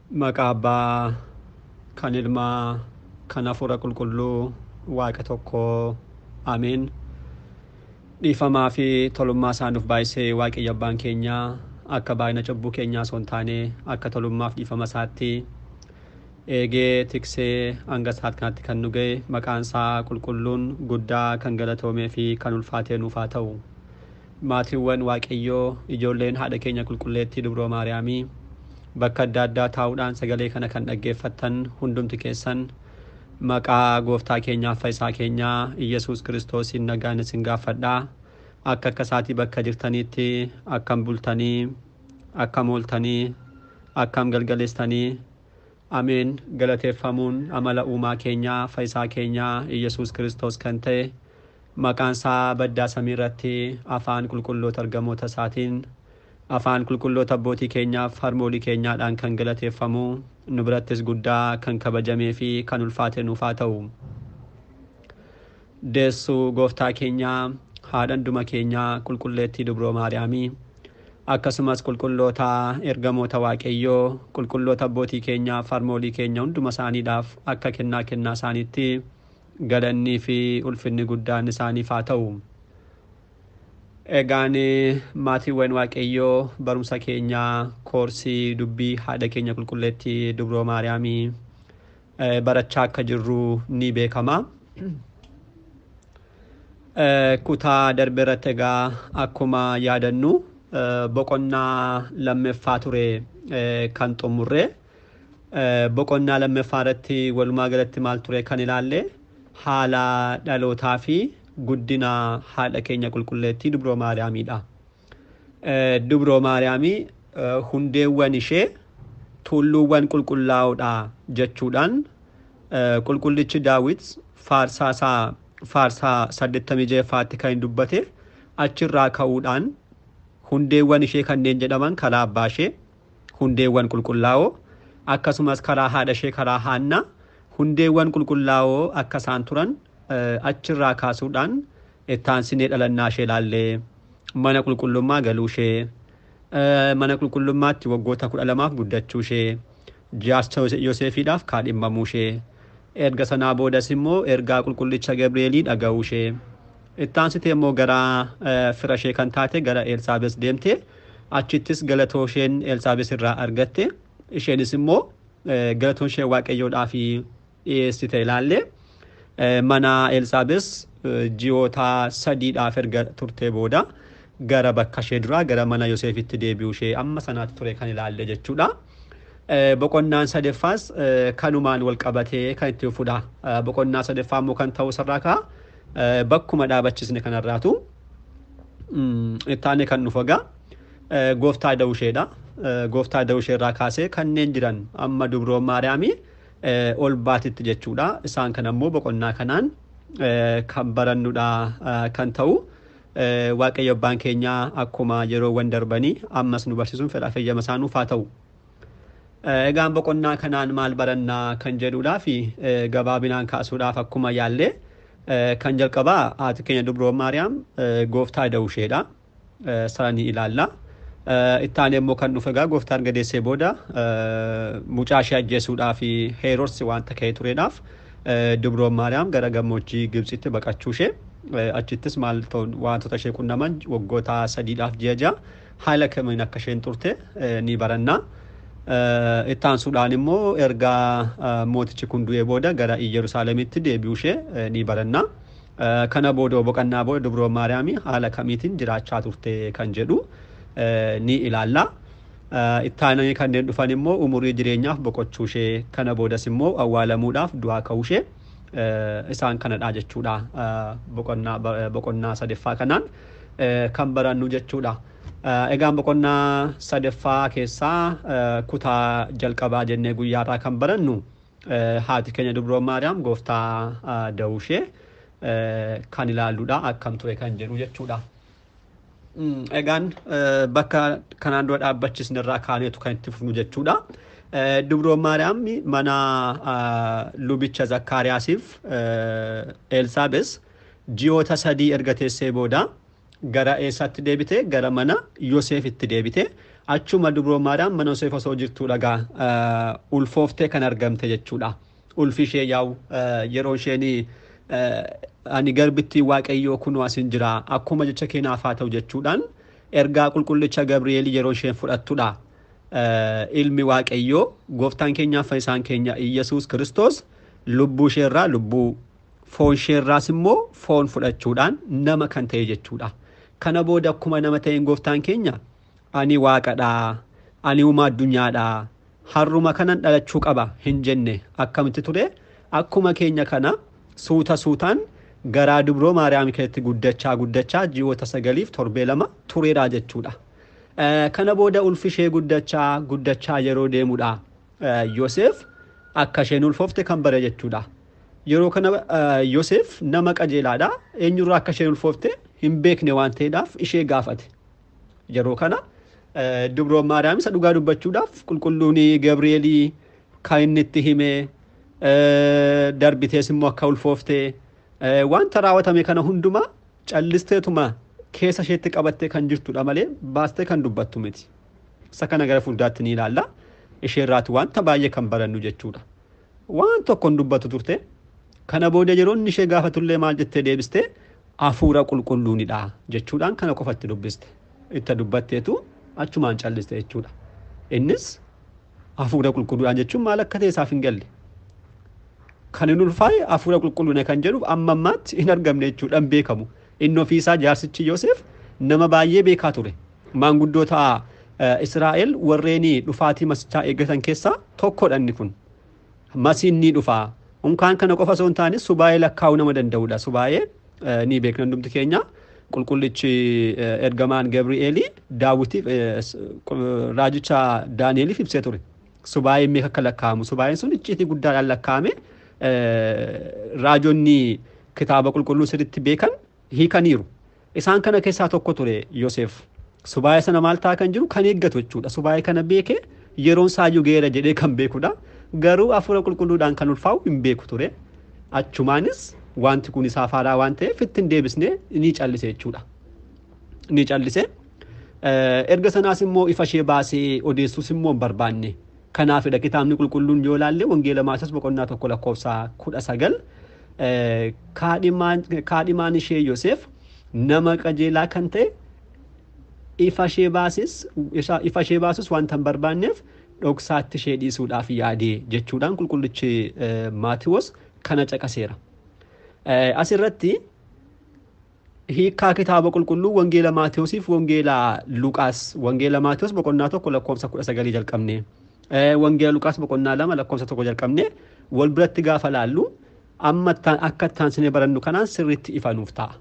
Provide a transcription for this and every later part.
Maqaa Abbaa kan Ilmaa kan Hafuura Qulqulluu Waaqa tokkoo Ameen. Dhiifamaa fi tolummaa isaa nuuf baay'isee Waaqayyo Abbaan keenya akka baay'ina cubbuu keenyaa osoo hin taane akka tolummaaf dhiifama isaatti eegee tiksee hanga sa'aat kanatti kan nu ga'e maqaan isaa qulqulluun guddaa kan galatoomee fi kan ulfaatee nuuf haa ta'u. Maatiiwwan Waaqayyoo, ijoolleen haadha keenya qulqulleettii Dubroo Maariyaamii bakka adda addaa taa'uudhaan sagalee kana kan dhaggeeffattan hundumti keessan maqaa gooftaa keenyaaf fayyisaa keenyaa Iyyasuus Kiristoosiin nagaan isin gaafadhaa. Akka akka isaatii bakka jirtaniitti akkam bultanii, akkam ooltanii, akkam galgaleessitanii. Ameen. Galateeffamuun amala uumaa keenyaa fayyisaa keenyaa Iyyasuus Kiristoos kan ta'e maqaan isaa baddaa samii irratti afaan qulqulloota ergamoota isaatiin afaan qulqulloota abbootii keenyaaf harmoolii keenyaadhaan kan galateeffamu nu birattis guddaa kan kabajamee fi kan ulfaate nuuf haa ta'u. Deessuu gooftaa keenyaa haadha hunduma keenyaa qulqulleettii Dubroo Maariyaamii akkasumas qulqulloota ergamoota Waaqayyoo qulqulloota abbootii keenyaaf harmoolii keenya hunduma isaaniidhaaf akka kennaa kennaa isaaniitti galannii fi ulfinni guddaan isaaniif haa ta'u. Egaan maatiiwwan Waaqayyoo, barumsa keenyaa koorsii dubbii haadha keenya qulqulleettii Dubroo Maariyaamii barachaa akka jirru ni beekama. Kutaa darbe irratti egaa akkuma yaadannu boqonnaa lammaffaa ture kan xumurre. Boqonnaa lammaffaa irratti walumaa galatti maal ture kan ilaalle haala dhalootaa fi guddina haadha keenya qulqulleettii Dubroo Maariyaamiidha. Dubroo Maariyaamii hundeewwan ishee tulluuwwan qulqullaa'oodha jechuudhaan qulqullichi Daawit faarsaa isaa faarsaa 86ffaatti kan hin dubbate achirraa ka'uudhaan hundeewwan ishee kanneen jedhaman karaa abbaa ishee hundeewwan qulqullaa'oo akkasumas karaa haadha ishee karaa Haannaa hundeewwan qulqullaa'oo akka isaan turan achirraa kaasuudhaan ittaansinee dhalannaa ishee ilaallee mana qulqullummaa galuu ishee, mana qulqullummaatti waggoota 12 guddachuu ishee, jaarsa Yoseefiidhaaf kaadhimmamuu ishee, erga sanaa boodas immoo ergaa qulqullicha Gabri'eelii dhaga'uu ishee, ittaansitee immoo gara fira ishee kan taate gara Elsaabees deemte, achittis galatoo isheen Elsaabees irraa argatte, isheenis immoo galatoo ishee Waaqayyoodhaaf dhiyeessite ilaalle. Mana Elsaabees ji'oota 3dhaaf erga turtee booda gara bakka ishee duraa gara mana Yoseefitti deebi'uu ishee amma sanaatti ture kan ilaalle jechuudha. Boqonnaan sadeffaas kanumaan wal qabatee kan itti fufudha. Boqonnaa sadaffaa immoo kan ta'u sarraa ka'a. Bakkuma dhaabachisne kanarraatu ittaane kan dhufu egaa gooftaa da'uu isheedha. Gooftaa da'uu ishee irraa kaasee kanneen jiran amma Dubroo Maariyaamii ol baatitti jechuudha. Isaan kan ammoo boqonnaa kanaan kan barannudha kan ta'u. Waaqayyo abbaan keenyaa akkuma yeroowwan darbanii ammas nu barsiisuun fedhaa fayyama isaa nuuf haa ta'u. Egaan boqonnaa kanaan maal barannaa kan jedhuudhaa fi gabaabinaan kaasuudhaaf akkuma yaallee kan jalqabaa haati keenya Dubroo Maariyaam gooftaa da'uu isheedha. Sana ni ilaalla. Ittaanee immoo kan dhufe egaa gooftaan gadeessee booda mucaa ishee ajjeesuudhaa fi Heerods wanta ka'ee tureedhaaf Dubroo Maariyaam gara gammoojjii Gibxitti baqachuu ishee, achittis maal wantoota ishee qunnaman waggoota 3dhaaf ji'a 6 haala kamiin akka isheen turte ni baranna. Ittaansuudhaan immoo erga mootichi kun du'ee booda gara Iyyerusaalemitti deebi'uu ishee ni baranna. Kana booda boqonnaa booda Dubroo Maariyaamii haala kamiitiin jiraachaa turte kan jedhu ni ilaalla. Ittaananii kanneen dhufan immoo umurii jireenyaaf boqochuu ishee, kana boodas immoo awwaalamuudhaaf du'aa ka'uu ishee isaan kanadha jechuudha. Boqonnaa sadaffaa kanaan kan barannu jechuudha. Egaan boqonnaa sadaffaa keessaa kutaa jalqabaa jennee guyyaarraa kan barannu haati keenya Dubroo Maariyaam gooftaa da'uu ishee kan ilaalludha, akkam ture kan jedhu jechuudha. Egaan bakka kanaan dura dhaabbachisne irraa kaaneetu kan itti fufnu jechuudha. Dubroo Maariyaam mana lubicha Zakkaariyaasiif Elsaabees ji'oota 3 erga teessee booda gara eessaatti deebite? Gara mana Yoseefitti deebite. Achuma Dubroo Maariyaam mana Yoseef osoo jirtuu dhagaa ulfooftee kan argamte jechuudha. Ulfi ishee yaa'u yeroo isheen ani garbittii Waaqayyoo kunoo asin jira akkuma jecha kee naaf haa ta'u jechuudhaan ergaa qulqullicha Gabri'eelii yeroo isheen fudhattudha. Ilmi Waaqayyoo gooftaan keenyaaf fayyisaan keenya Iyyasuus Kiristoos lubbuu isheerraa lubbuu, foon isheerraas immoo foon fudhachuudhaan nama kan ta'e jechuudha. Kana booda akkuma nama ta'een gooftaan keenya ani waaqadha, ani uumaa addunyaadha, harruma kanan dhalachuu qaba hin jenne. Akkamitti ture? Akkuma keenya kana suuta suutaan garaa Dubroo Maariyaam keessatti guddachaa guddachaa ji'oota 9 torbee 2 tureedha jechuudha. Kana booda ulfi ishee guddachaa guddachaa yeroo deemudha. Yoseef akka isheen ulfoofte kan bare jechuudha. Yeroo kana Yoseef nama qajeelaadha. Eenyurraa akka isheen ulfoofte hin beekne waan ta'eedhaaf ishee gaafate. Yeroo kana Dubroo Maariyaam isa dhugaa dubbachuudhaaf qulqulluun Gabri'eelii kan inni itti hime, darbitees immoo akka ulfoofte wanta raawwatame kana hundumaa callisteetuma keessa isheetti qabattee kan jirtudha malee baastee kan dubbattu miti. Isa kana gara fuulduraatti ni ilaalla. Isheerraati wanta baay'ee kan barannu jechuudha. Waan tokko hin dubbatu turte. Kana booda yeroo inni ishee gaafatullee maal jettee deebiste? Hafuura qulqulluunidha jechuudhaan kana qofatti dubbiste. Itti dubbatteetu achumaan calliste jechuudha. Innis hafuura qulqulluudhaan jechuun maal akka ta'e isaaf hin galle. Kan inni ulfaa'e hafuura qulqulluudha kan jedhuuf amma ammaatti hin argamne jechuudhaan beekamu. Inni ofiisaa jaarsichi Yoseef nama baay'ee beekaa ture. Maanguddoota Israa'el warreen dhufaatii masichaa eeggatan keessaa tokkodha inni kun. Masiin ni dhufaa. Unkaan kana qofa osoo hin taane subaa'ee lakkaa'uu nama danda'udha. Subaa'ee ni beekna hundumti keenya. Qulqullichi ergamaan Gabri'eelii Daawitiif raajicha Daani'eliif ibsee ture. Subaa'een meeqa akka lakkaa'amu. Subaa'een sun icciitii guddaadhaan lakkaa'ame raajonni kitaaba qulqulluu sirriitti beekan hiikaniiru. Isaan kana keessaa tokko ture Yoseef. Subaa'ee sana maal ta'a kan jiru kan eeggatu jechuudha. Subaa'ee kana beekee yeroon saayyuu geera jedhee kan beekudha. Garuu hafuura qulqulluudhaan kan ulfaa'u hin beeku ture. Achumaanis wanti kun isaaf haaraa waan ta'eef ittiin deebisnee ni callise jechuudha. Ni callise. Erga sanaas immoo ifa ishee baasee odeessuus immoo hin barbaanne. Kanaafidha kitaabni qulqulluun yoo ilaalle Wangeela Maatewos boqonnaa 1 lakkoofsa 19 kaadhimaan ishee Yoseef nama qajeelaa kan ta'e ifa ishee baasus wanta hin barbaanneef dhoksaatti ishee dhiisuudhaaf yaade jechuudhaan qulqullichi Maatewos kana caqaseera. Asirratti hiikkaa kitaaba qulqulluu Wangeela Maatewosiif Wangeela Luqaas, Wangeela Maatewos boqonnaa 1 lakkoofsa 19 jalqabne, Wangeela Luqaas boqonnaa 2 lakkoofsa 1 jalqabne wal biratti gaafa laallu amma akka itti barannu kanaan sirriitti ifa nuuf ta'a.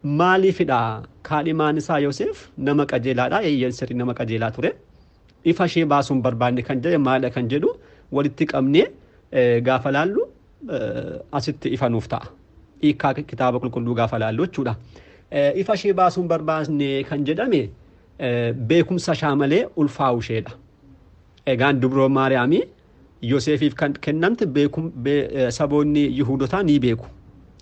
Maaliifidha kaadhimaan isaa Yoseef nama qajeelaadha, eeyyan sirrii nama qajeelaa ture. Ifa ishee baasuun barbaanne kan jedhe maalidha kan jedhu walitti qabnee gaafa laallu asitti ifa nuuf ta'a. Hiikkaa kitaaba qulqulluu gaafa laallu jechuudha. Ifa ishee baasuun barbaanne kan jedhame beekumsa ishaa malee ulfaa'u isheedha. Egaan Dubroo Maariyaamii Yoseefiif kan kennamte saboonni Yihuudotaa ni beeku.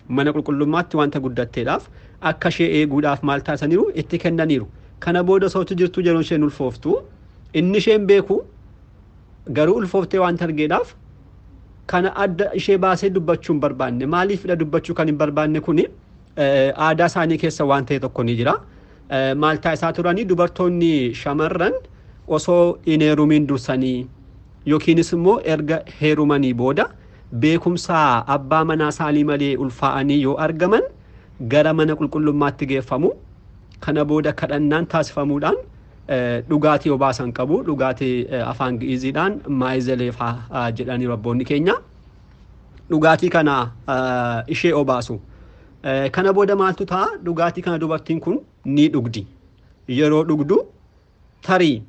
Mana qulqullummaatti wanta guddatteedhaaf akka ishee eeguudhaaf maal taasisaniiru itti kennaniiru. Kana booda osoo jirtu yeroo isheen ulfooftu inni isheen beeku garuu ulfooftee wanta argeedhaaf kana adda ishee baasee dubbachuu hin barbaanne. Maaliifidha dubbachuu kan hin barbaanne kuni aadaa isaanii keessa waan ta'e tokko ni jira. Maal taasisaa turanii dubartoonni shamarran osoo hin heerumiin dursanii yookiinis immoo erga heerumanii booda beekumsa abbaa manaa isaanii malee ulfaa'anii yoo argaman gara mana qulqullummaatti geeffamu. Kana booda kadhannaan taasifamuudhaan dhugaatii obaasan qabu. Dhugaatii afaan Gi'iiziidhaan maayizeleefaa jedhanii abboonni keenya. Dhugaatii kana ishee obaasu. Kana booda maaltu ta'a? Dhugaatii kana dubartiin kun ni dhugdi. Yeroo dhugdu tarii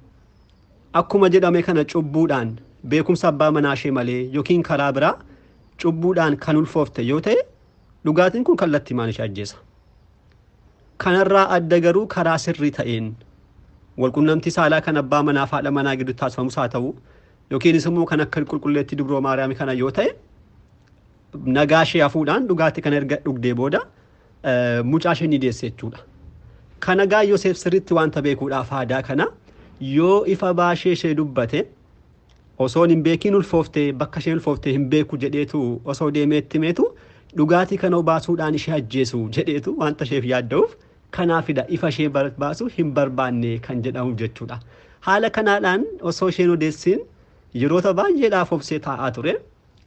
akkuma jedhame kana cubbuudhaan beekumsa abbaa manaa ishee malee yookiin karaa biraa cubbuudhaan kan ulfoofte yoo ta'e dhugaatiin kun kallattii maan ishee ajjeesa. Kanarraa adda garuu karaa sirrii ta'een walqunnamtii saalaa kan abbaa manaa fi haadha manaa gidduutti taasifamus haa ta'u yookiinis immoo kan akka qulqulleetti Dubroo Maariyaam kana yoo ta'e nagaa ishee hafuudhaan dhugaatii kana erga dhugdee booda mucaa ishee ni deesse jechuudha. Kana gaa Yoseef sirriitti wanta beekuudhaaf aadaa kana yoo ifa baashee ishee dubbate osoon hin beekiin ulfooftee bakka isheen ulfooftee hin beeku jedheetu osoo deemeetti meetu dhugaatii kana baasuudhaan ishee ajjeesu jedheetu wanta isheef yaadda'uuf kanaafidha ifa ishee baasu hin barbaanne kan jedhamu jechuudha. Haala kanaadhaan osoo isheen odeessiin yeroota baay'eedhaaf obsee taa'aa ture.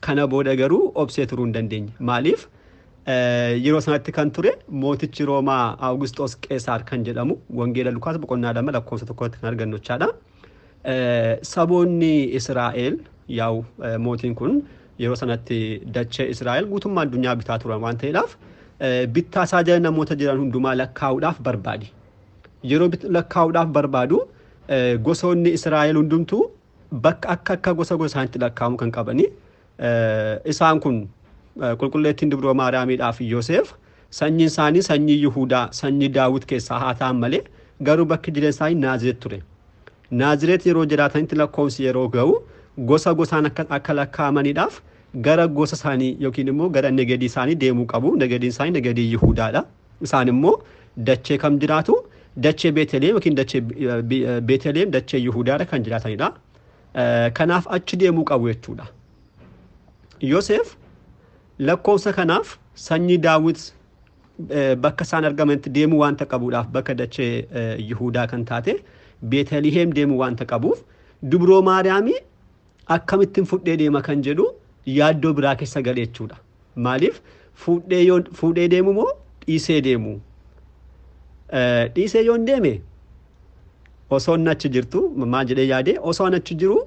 Kana booda garuu obsee turuu hin dandeenye. Maaliif? Yeroo sanatti kan ture mootichi Roomaa Awugusxoos Qeesaar kan jedhamu Wangeela Lukaas boqonnaa 2 lakkoofsa 1tti kan argannu jechaadha. Saboonni Israa'el yaa'u mootiin kun yeroo sanatti dachee Israa'el guutummaa addunyaa bitaa turan waan ta'eedhaaf bittaa isaa jala namoota jiran hundumaa lakkaa'uudhaaf barbaade. Yeroo lakkaa'uudhaaf barbaadu gosoonni Israa'el hundumtuu bakka akka akka gosa gosaanitti lakkaa'amuu kan qabani. Isaan kun qulqulleettiin Dubroo Maariyaamiidhaaf Yoseef sanyiin isaanii sanyii Yihuudaa sanyii Daawit keessaa haa ta'an malee garuu bakki jireenya isaanii Naazireet ture. Naazireet yeroo jiraatanitti lakkoofsi yeroo ga'u gosa gosaan akka lakkaa'amaniidhaaf gara gosa isaanii yookiin immoo gara negedii isaanii deemuu qabu. Negediin isaanii negedii Yihuudaadha. Isaan immoo dachee kam jiraatu? Dachee Beeteleem yookiin dachee Beeteleem dachee Yihuudaadha kan jiraatanidha. Kanaaf achi deemuu qabu jechuudha. Yoseef lakkoofsa kanaaf sanyii Daawit bakka isaan argamanitti deemuu waanta qabuudhaaf bakka dachee Yihuudaa kan taate Beeteliheem deemuu waanta qabuuf Dubroo Maariyaamii akkamittiin fudhee deema kan jedhu yaaddoo biraa keessa gale jechuudha. Maaliif fuudhee deemu moo dhiisee deemu? Dhiisee yoon deeme osoo inni achi jirtu maal jedhee yaade osoo inni achi jiru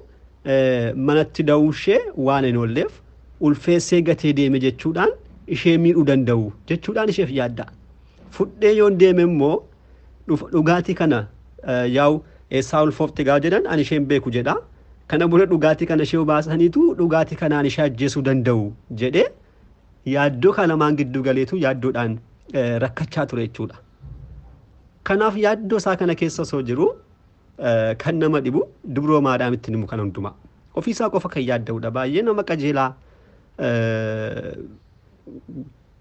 manatti da'uun ishee waan hin oolleef ulfeessee gatee deeme jechuudhaan ishee miidhuu danda'u jechuudhaan isheef yaadda. Fudhee yoon deeme immoo dhugaatii kana yaa'u eessaa ulfoofte gaa jedhan ani isheen beeku jedha. Kana booda dhugaatii kana ishee baasaniitu dhugaatii kanaan ishee ajjeesuu danda'u jedhee yaaddoo kana lamaan gidduu galeetu yaaddoodhaan rakkachaa ture jechuudha. Kanaaf yaaddoo isaa kana keessa osoo jiru kan nama dhibu Dubroo Maariyaamitti himu kan hundumaa. Ofiisaa qofa kan yaadda'udha. Baay'ee nama qajeelaa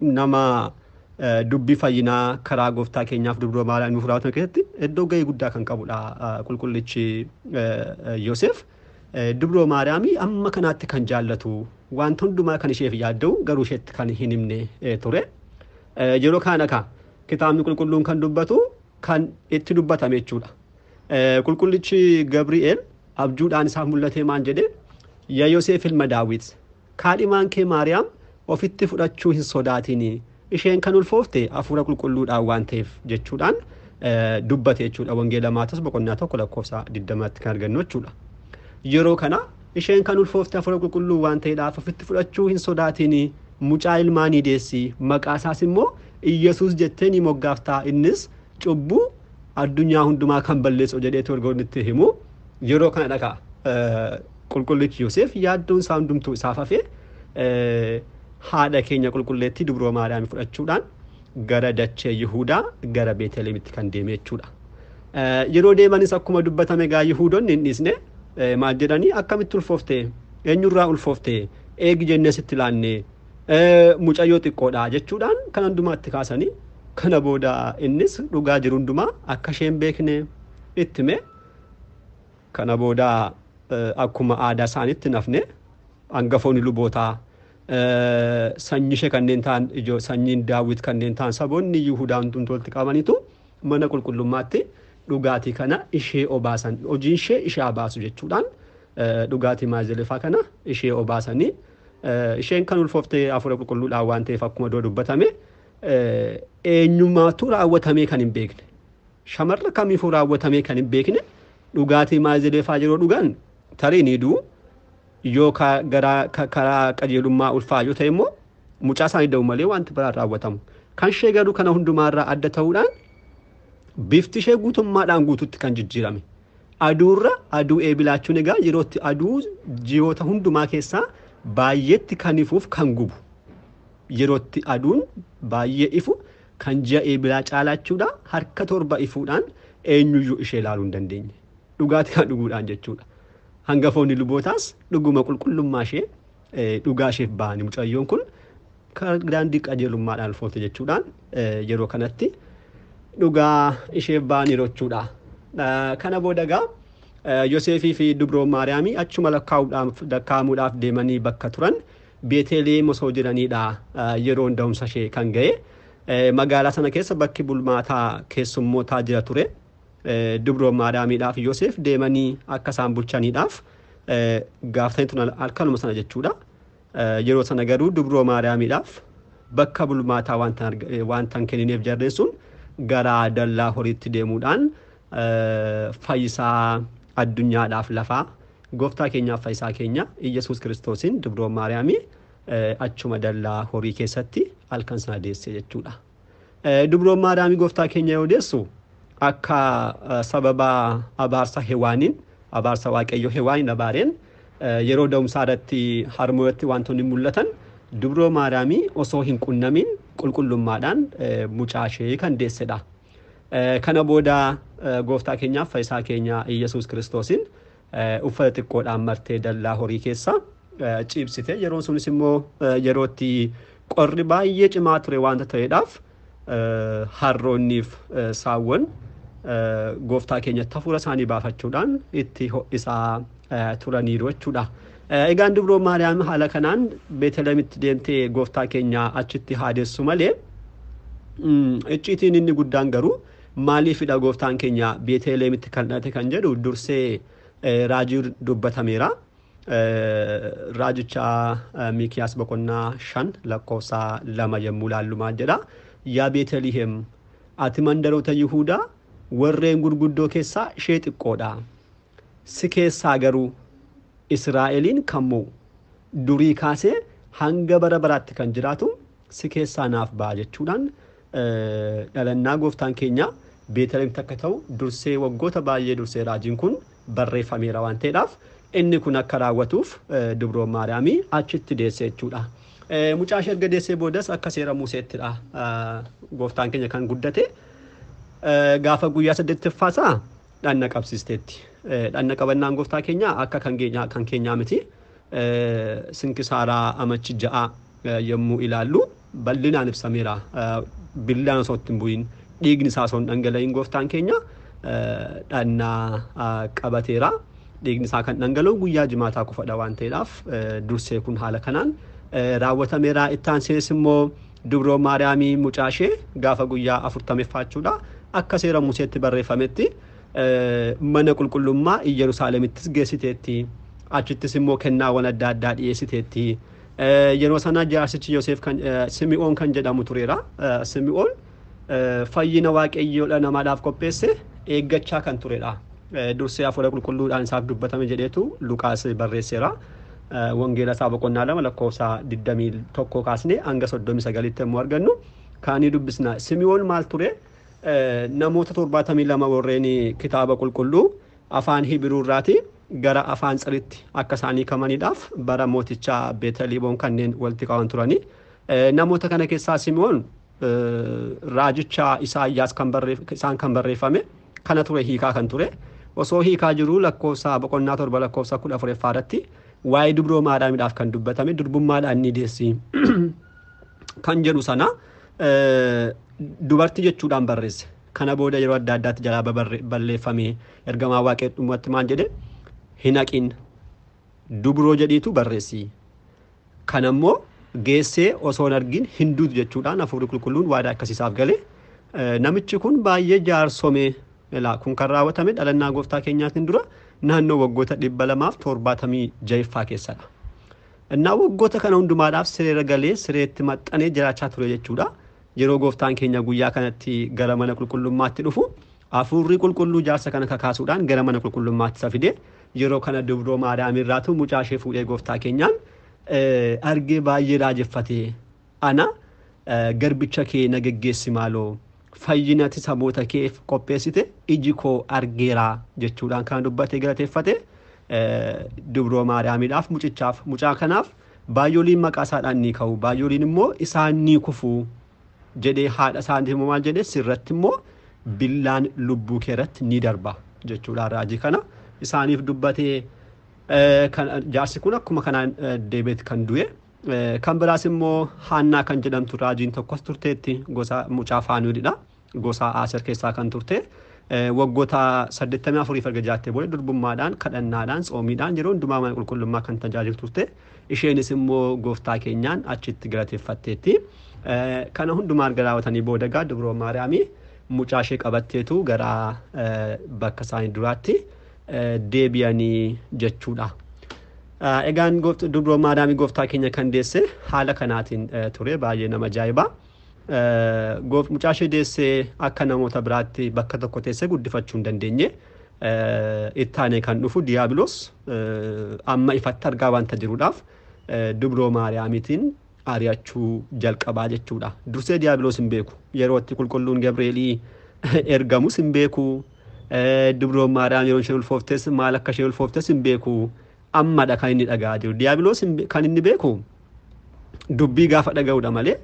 nama dubbii fayyinaa karaa gooftaa keenyaaf Dubroo Maariyaam nuuf raawwatan keessatti iddoo gahee guddaa kan qabudha qulqullichi Yoseef. Dubroo Maariyaamii amma kanaatti kan jaallatu wanta hundumaa kan isheef yaadda'u garuu isheetti kan hin himne ture. Yeroo kana kitaabni qulqulluun kan dubbatu kan itti dubbatame jechuudha. Qulqullichi Gabri'eel abjuudhaan isaaf mul'atee maal jedhee yaa Yoseef ilma Daawit kaadhimaan kee Maariyaam ofitti fudhachuu hin sodaatin isheen kan ulfoofte hafuura qulqulluudhaan waan ta'eef jechuudhaan dubbate jechuudha. Wangeela Maatewos boqonnaa 1 lakkoofsa 20tti kan argannu jechuudha. Yeroo kana isheen kan ulfoofte hafuura qulqulluu waan ta'eedhaaf ofitti fudhachuu hin sodaatin mucaa ilmaanii deessi maqaa isaas immoo Iyyasuus jettee ni moggaaftaa innis cubbuu addunyaa hundumaa kan balleessu jedheetu erga inni itti himu yeroo kana dhaqa qulqullichi Yoseef yaaddoon isaa hundumtuu isaaf hafee haadha keenya qulqulleettii Dubroo Maariyaam fudhachuudhaan gara dachee Yihuudaa gara Beeteleemitti kan deeme jechuudha. Yeroo deemanis akkuma dubbatame gaa Yihuudoonni hin dhiisne maal jedhanii akkamitti ulfoofte eenyurraa ulfoofte eegi jennee sitti laanne mucayyoo xiqqoodha jechuudhaan kan hundumaatti kaasanii kana booda innis dhugaa jiru hundumaa akka isheen beekne itti hime. Kana booda akkuma aadaa isaaniitti nafne hangafoonni lubootaa sanyii ishee kanneen ta'an ijoo sanyiin Daawit kanneen ta'an saboonni Yihudaa hundumtuu walitti qabaniitu mana qulqullummaatti dhugaatii kana ishee obaasan hojiin ishee ishee baasu jechuudhaan dhugaatii maazelefaa kana ishee obaasanii isheen kan ulfooftee hafuura qulqulluudhaan waan ta'eef akkuma dura dubbatame eenyummaatu raawwatamee kan hin beekne shamarra kamiifuu raawwatamee kan hin beekne dhugaatii maazelefaa yeroo dhugan tarii ni du'u yoo karaa qajeelummaa ulfaa yoo ta'e immoo mucaa isaanii da'u malee wanti biraan raawwatamu. Kan ishee garuu kana hundumaarraa adda ta'uudhaan bifti ishee guutummaadhaan guututti kan jijjiirame. Aduurra aduu eebilaachuun egaa yerootti aduu ji'oota hundumaa keessaa baay'eetti kan ifuuf kan gubu. Yerootti aduun baay'ee ifu kan ji'a eebilaa caalaachuudha harka 7 ifuudhaan eenyuyyuu ishee ilaaluu hin dandeenye. Dhugaatii kan dhuguudhaan jechuudha. Hangafoonni lubootaas dhuguma qulqullummaa ishee dhugaa isheef ba'anii mucayyoon kun daandii qajeelummaadhaan ulfoofte jechuudhaan yeroo kanatti Dhugaa isheef ba'aniiru jechuudha. Kana booda egaa Yoseefii fi Dubroo Maariyaamii achuma lakkaa'amuudhaaf deemanii bakka turan Beeteleem osoo jiranidha yeroon da'umsa ishee kan ga'e. Magaalaa sana keessa bakki bulmaataa keessummootaa jira ture. Dubroo Maariyaamiidhaaf Yoseef deemanii akka isaan bulchaniidhaaf gaafatanii turan halkanuma sana jechuudha. Yeroo sana garuu Dubroo Maariyaamiidhaaf bakka bulmaataa wanta hin kennineef jarreen sun gara dallaa horiitti deemuudhaan fayyisaa addunyaadhaaf lafaa gooftaa keenyaaf fayyisaa keenya Iyyasuus Kiristoosiin Dubroo Maariyaamii achuma dallaa horii keessatti halkan sana deesse jechuudha. Dubroo Maariyaamii gooftaa keenya yoo deessu akka sababa abaarsa Hewaaniin, abaarsa Waaqayyo Hewaaniin abaareen, yeroo da'umsaa irratti harmoo irratti wantoonni mul'atan Dubroo Maariyaamii osoo hin qunnamin qulqullummaadhaan mucaa ishee kan deessedha. Kana booda gooftaa keenyaaf fayyisaa keenya Iyyasuus Kiristoosiin uffata xiqqoodhaan martee dallaa horii keessa ciibsite. Yeroon sunis immoo yerootti qorri baay'ee cimaa ture waanta ta'eedhaaf harroonniif saawwan gooftaa keenyatti hafuura isaanii baafachuudhaan itti ho'isaa turaniiru jechuudha. Egaan Dubroo Maariyaam haala kanaan Beetelemitti deemtee gooftaa keenya achitti haadeessu malee, icciitiin inni guddaan garuu maaliifidha gooftaan keenya Beetelemitti kan dhalate kan jedhu dursee raajii dubbatameera. Raajicha Miikiyaas boqonnaa 5 lakkoofsa 2 yommuu laallu maal jedha? Yaa Beetelihem, ati mandaroota Yihuudaa warreen gurguddoo keessaa ishee xiqqoodha. Si keessaa garuu Israa'eliin kan mo'u, durii kaasee hanga bara baraatti kan jiraatu si keessaa naaf ba'a jechuudhaan dhalannaa gooftaan keenya Beetelemitti akka ta'u dursee, waggoota baay'ee dursee raajiin kun barreeffameera waan ta'eedhaaf, inni kun akka raawwatuuf Dubroo Maariyaamii achitti deesse jechuudha. Mucaa ishee erga deessee boodas akka seera Museettidha gooftaan keenya kan guddate. Gaafa guyyaa saddeettaffaasaa dhanna qabsiisteetti. Dhanna qabannaan gooftaa keenyaa akka kan keenyaa miti. Sinkisaaraa amachi 6 yommuu ilaallu bal'inaan ibsameera. Billaan osoo itti hin bu'in, dhiigni isaa osoo hin dhangala'in gooftaan keenya dhanna qabateera. Dhiigni isaa kan dhangala'u guyyaa jimaataa qofadha waan ta'eedhaaf dursee kun haala kanaan raawwatameera. Itti aansees immoo Dubroo Maariyaamii mucaa ishee gaafa guyyaa 40ffaa jechuudha. Akka seera Museetti barreeffametti mana qulqullummaa Iyyerusalemittis geessiteetti. Achittis immoo kennaawwan adda addaa dhiyeessiteetti. Yeroo sana jaarsichi Yoseef kan Simi'oon kan jedhamu tureera. Simi'oon fayyina Waaqayyoo dhala namaadhaaf qopheesse eeggachaa kan turedha. Dursee hafuura qulqulluudhaan isaaf dubbatame jedheetu Luqaas barreesseera. Wangeela isaa boqonnaa 2 lakkoofsa 21 kaasnee hanga 39tti yommuu argannu kaanii dubbisna. Simi'oon maal ture? Namoota 72 warreen kitaaba qulqulluu afaan Hibiruurraati gara afaan Tsiritti akka isaanii kamaniidhaaf bara mooticha Beetaliiboon kanneen walitti qaban turani. Namoota kana keessaa Simi'oon raajicha Isaayyaas isaan kan barreeffame kana ture hiikaa kan ture. Osoo hiikaa jiruu lakkoofsa boqonnaa 7 lakkoofsa 14 irratti waa'ee Dubroo Maariyaamiidhaaf kan dubbatame durbummaadhaan ni deessi kan jedhu sana dubartii jechuudhaan barreesse. Kana booda yeroo adda addaatti jalaa balleeffame. Ergamaa Waaqayyoo dhumatti maal jedhe? Hin haqin, dubroo jedhiitu barreessi. Kanammoo geessee osoo hin argin hin duutu jechuudhaan hafuurri qulqulluun waadaa akkasiisaaf gale. Namichi kun baay'ee jaarsome. Ilaa, kun kan raawwatame dhalannaa gooftaa keenyaatiin dura naannoo waggoota 276ffaa keessadha. Innaa waggoota kana hundumaadhaaf sireera galee sireetti maxxanee jiraachaa ture jechuudha. Yeroo gooftaan keenya guyyaa kanatti gara mana qulqullummaatti dhufu hafuurri qulqulluu jaarsa kana kakaasuudhaan gara mana qulqullummaatti isa fide. Yeroo kana Dubroo Maariyaam irraatu mucaa ishee fuudhee gooftaa keenyaan argee baay'ee raajeffate. Ana garbicha kee na geggeessi maaloo, fayyinati saboota keef qopheessite iji koo argeera jechuudhaan kana dubbatee galateeffate. Dubroo Maariyaamiidhaaf mucichaaf, mucaa kanaaf baay'ooliin maqaa isaadhaan ni ka'u, baay'ooliin immoo isaan ni kufu jedhee, haadha isaaniif immoo maal jedhee? Sirratti immoo billaan lubbuu kee irratti ni darba jechuudhaan raajii kana isaaniif dubbatee, jaarsi kun akkuma kanaan deebi'eeti kan du'e. Kan biraas immoo Haannaa kan jedhamtu raajiin tokkos turteetti, gosa mucaa Faanuulidha. Gosa Aaser keessaa kan turte waggoota 84 erga jiraattee booda durbummaadhaan, kadhannaadhaan, tsoomiidhaan yeroo hundumaa mana qulqullummaa kan tajaajiltu turte. Isheenis immoo gooftaa keenyaan achitti galateeffatteetti. Kana hundumaa erga raawwatanii booda egaa dubroo Maariyaamii mucaa ishee qabatteetu gara bakka isaanii duraatti deebi'anii jechuudha. Egaan dubroo Maariyaamii gooftaa keenya kan deesse haala kanaatiin ture, baay'ee nama ajaa'iba. Mucaa ishee deessee akka namoota biraatti bakka tokko teessee guddifachuu hin dandeenye. Ittaanee kan dhufu Diyaabiloos amma ifatti argaa waanta jiruudhaaf dubroo Maariyaamiitiin ari'achuu jalqabaa jechuudha. Dursee Diyaabiloos hin beeku. Yeroo itti qulqulluun Gabreelii ergamus hin beeku. Dubroo Maariyaam yeroo isheen ulfooftes maal akka isheen ulfooftes hin beeku. Ammadha kan inni dhaga'aa jiru. Diyaabiloos kan inni beeku dubbii gaafa dhaga'uudha malee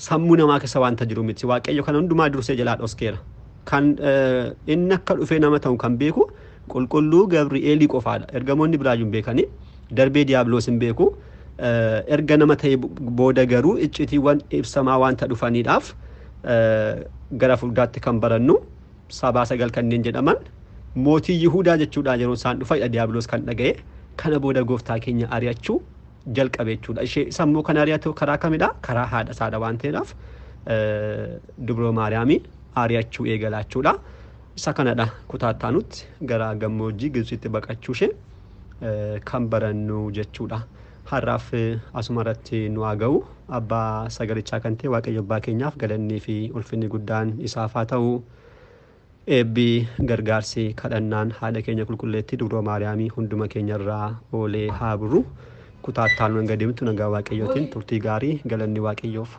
sammuu namaa keessa waanta jiru miti. Waaqayyo kana hundumaa dursee jalaa dhoskeera. Kan inni akka dhufee nama ta'u kan beeku qulqulluu Gabri'eelii qofaadha. Ergamoonni biraayyuu hin beekani. Darbee Diyaabiloos hin beeku. Erga nama ta'e booda garuu iccitiiwwan ibsamaa waanta dhufaniidhaaf gara fuulduraatti kan barannu 7 kanneen jedhaman mootii Yihuudaa jechuudha yeroo isaan dhufanidha Diyaabiloos kan dhaga'e. Kana booda gooftaa keenya ari'achuu jalqabe jechuudha. Ishee sammuu kan ari'atu karaa kamidha? Karaa haadha isaadha waan ta'eedhaaf dubroo Maariyaamii ari'achuu eegalaa jechuudha. Isa kanadha kutaa itti gara gammoojjii Gibxitti baqachuu ishee kan barannu jechuudha. Har'aaf asuma irratti nu haa ga'u. Abbaa sagalichaa kan ta'e Waaqayyo abbaa keenyaaf galannii fi ulfinni guddaan isaaf haa ta'u. Eebbi, gargaarsi, kadhannaan haadha keenya qulqulleettii dubroo Maariyaamii hunduma keenya irraa oolee haa buru. Kutaa itti aanu hanga deemtu nagaa Waaqayyootiin turtii gaarii, galanni Waaqayyoof.